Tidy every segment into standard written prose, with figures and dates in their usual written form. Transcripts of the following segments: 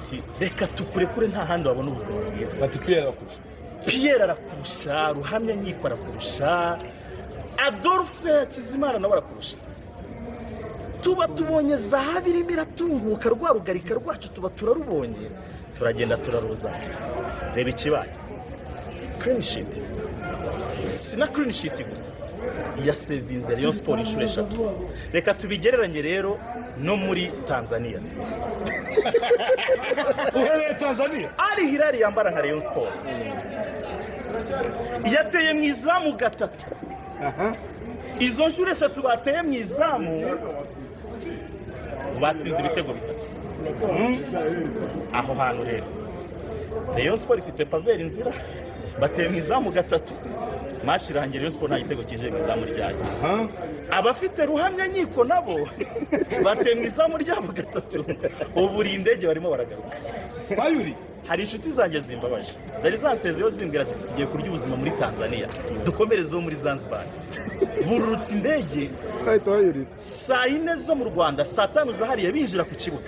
Ati reka tukurekure, nta handi wabona ubuzima bwiza. Bati Pierre arakurusha. Pierre arakurusha, Ruhamya Nkiko arakurusha, Adolphe Hakizimana nawe arakurusha. Tuba tubonye zahabu irimo iratunguka, rwa rugarika rwacu tuba turarubonye, turagenda turaruzana. Reba ikibaye: clean sheet. Si na clean sheet gusa, yasevinze Rayon Sport inshuro eshatu. Reka tubigereranye rero no muri Tanzania. Uhereye Tanzania. Al Hilal yambara nka Rayon Sport yateye mu izamu gatatu. Izo nshuro eshatu bateye mu izamu, batsinze ibitego bitatu. Aho hantu rero Rayon Sport ifite Pavelh Ndzila, bateye mu izamu gatatu, match irangira Rayon Sport nta gitego kinjiye mu izamu ryayo. Abafite Ruhamya Nkiko nabo bateye mu izamu ryabo gatatu, ubu uri indege barimo baragaruka. Bayuri. Hari inshuti zanjye zimbabaje zari zansezeyeho, zimbwira ziti tugiye kurya ubuzima muri Tanzania, dukomerezeho muri Zanzibar. Bururutse indege Bahita bayurira. saa 4 zo mu Rwanda, saa 5 za hariya binjira ku kibuga.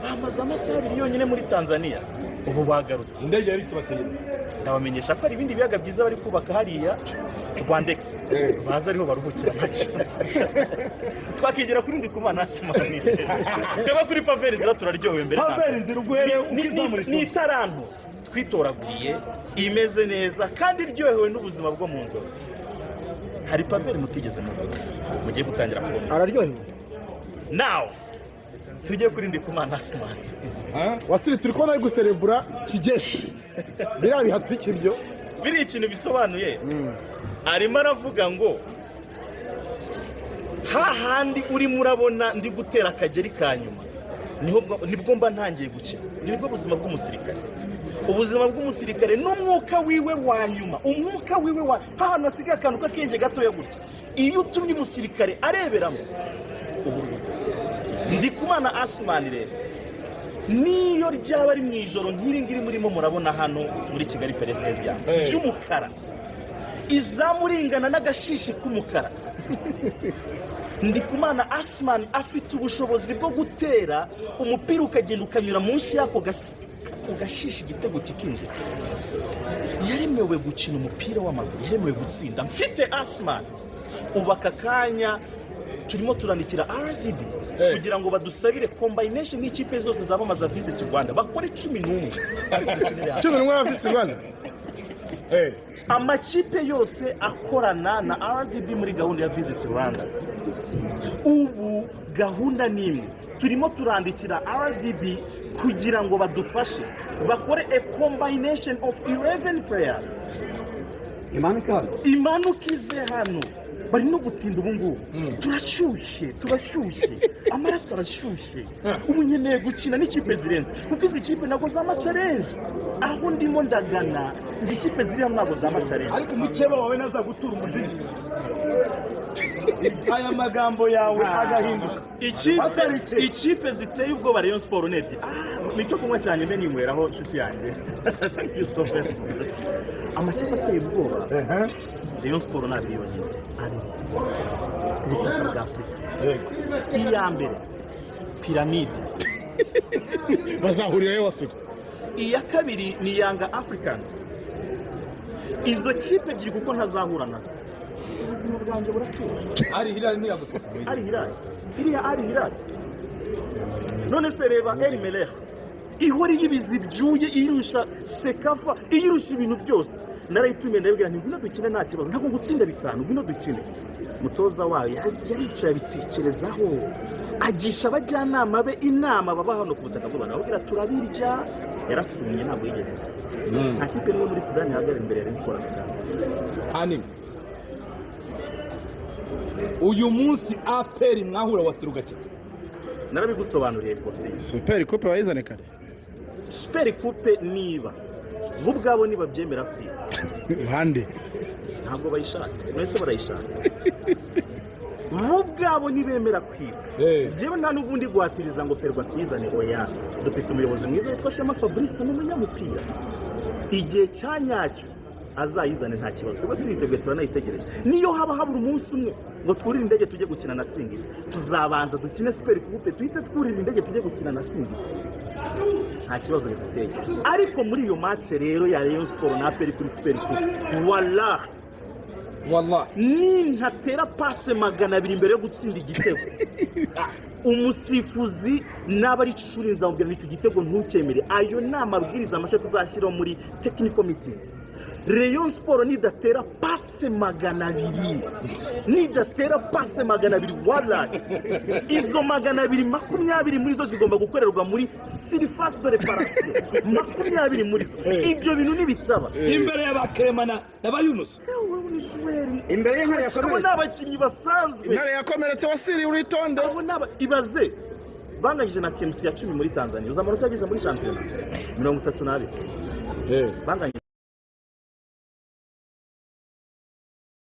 Bamaze amasaha 2 yonyine muri Tanzania, ubu bagarutse. Indege yari ikibategereje. Ndabamenyesha ko hari ibindi biyaga byiza bari kubaka hariya Rwandex, baza ariho baruhukira, nta kibazo. Twakigira kuri Ndikumana Asimani twebwe, kuri Pavelh Ndzila turaryohewe mbere na mbere. Pavelh Ndzila uguhereye ukizamura. Ni itaranto twitoraguriye, imeze neza kandi iryohewe n'ubuzima bwo mu nzovu. Hari Pavelh mutigeze mubona, mugiye gutangira kubona. Araryohewe. Nawe tujye kuri Ndikumana Asimani. Wasiri, turi kubona ari guserebura kigeshi, biriya bihatse ikibyo. Biriya ikintu bisobanuye, arimo aravuga ngo hahandi urimo urabona ndi gutera akageri ka nyuma, nibwo mba ntangiye gukina. Nibwo buzima bw'umusirikare. Ubuzima bw'umusirikare n'umwuka wiwe wa nyuma, umwuka wiwe wa hahantu hasigaye akantu k'akenge gatoya gutya, iyo utumye umusirikare areberamo ubura ubuzima. Ndikumana Asimani rero, niyo ryaba ari mu ijoro nk'iri ngiri murimo murabona hano muri Kigali Pele Stadium ry'umukara, izamu ringana n'agashishi k'umukara, Ndikumana Asimani afite ubushobozi bwo gutera umupira ukagenda ukanyura munsi y'ako gashishi, igitego kikinjira. Yaremewe gukina umupira w'amaguru, yaremewe gutsinda. Mfite Asimani ubu aka kanya turimo turandikira RDB kugira ngo badusabire combination nk'ikipe zose zamamaza Visit Rwanda, bakore 11 baze dukinire hamwe. 11 ya Visit Rwanda. Amakipe yose akorana na RDB muri gahunda ya Visit Rwanda, ubu gahunda ni imwe: turimo turandikira RDB kugira ngo badufashe bakore a combination of 11 players. Imanuka hano. Imanuka ize hano. Bari no gutinda ubu ngubu. Turashyushye, turashyushye, amaraso arashyushye. Ubu nkeneye gukina n'ikipe zirenze, kuko izi kipe ntabwo zama challenge. Aho ndimo ndagana, izi kipe ziri hano ntabwo zama challenge. Ariko umukeba wawe nazagutura umujinya, aya magambo yawe agahinduka. Ikipe Atari icye. Ikipe ziteye ubwoba Rayon Sport ni ebyiri. Nicyo kunywa cyanjye mbe ninyweraho, inshuti yanjye. Thank you so very much. Amakipe ateye ubwoba Rayon Sport ni abiri yonyine, abiri ku butaka bwa Afurika. Iya mbere, Pyramide. Bazahurirayo, Wasiri. Iya kabiri ni Yanga Africans. Izo kipe ebyiri, kuko ntazahura nazo, ubuzima bwanjye buratuje. Al Hilal ntiyagutse. Al Hilal, iriya Al Hilal, none se reba El Merreikh ihora iyibiza ibyuye, iyirusha CECAFA, iyirusha ibintu byose. Narayitumiye, ndabibwira nti ngwino dukine, nta kibazo, ntabwo ngutsinda bitanu, ngwino dukine. Mutoza wayo yaricaye abitekerezaho, agisha abajyanama be inama baba hano ku butaka bw'u Rwanda, ababwira turabirya. Yarasumye, ntabwo yigeze aza. Nta kipe n'imwe muri Sudani ihagarara imbere ya Rayon Sport aka kanya. Hanini uyu munsi APR mwahura, wasira ugakina. Narabigusobanuriye, Faustin. Super Coupe bayizane kare. Super Coupe, niba bo ubwabo nibabyemera kwiga. Bande? Ntabwo bayishaka. Mwese barayishaka? Bo ubwabo ntibemera kwiga. Njyewe nta n'ubundi guhatiriza ngo Ferwafa izane, oya. Dufite umuyobozi mwiza witwa Shema Fabrice, ni umunyamupira. Igihe cya nyacyo azayizane, nta kibazo, tuba turiteguye, turanayitegereje. Niyo haba habura umunsi umwe ngo twurire indege tujye gukina na Singida, tuzabanza dukine Super Coupe, tuhite twurira indege tujye gukina na Singida. Nta kibazo biduteye. Ariko muri iyo match rero ya Rayon Sport na APR kuri Super Coupe, wallahi, Wallahi. Nintatera passe 200 mbere yo gutsinda igitego, umusifuzi naba ari cicuri nzamubwira nti: "Icyo gitego ntukemere." Ayo ni amabwiriza mashya tuzashyiraho muri technical meeting. Rayon Sport nidatera passe 200, nidatera passe 200, wallahi, izo 220 muri zo zigomba gukorerwa muri surface de réparation, 20 muri zo. Ibyo bintu nibitaba Imbere y'abakerema na ba Yunusu. Yewe, ni joueur. Imbere y'intare Abo yakomeretse. ni abakinnyi basanzwe. Intare yakomeretse, wasiriye, uritonde. Abo ni ibaze banganyije na KMC ya 10 muri Tanzania. Uzi amanota yageze muri shampiyona? 32 banganyije.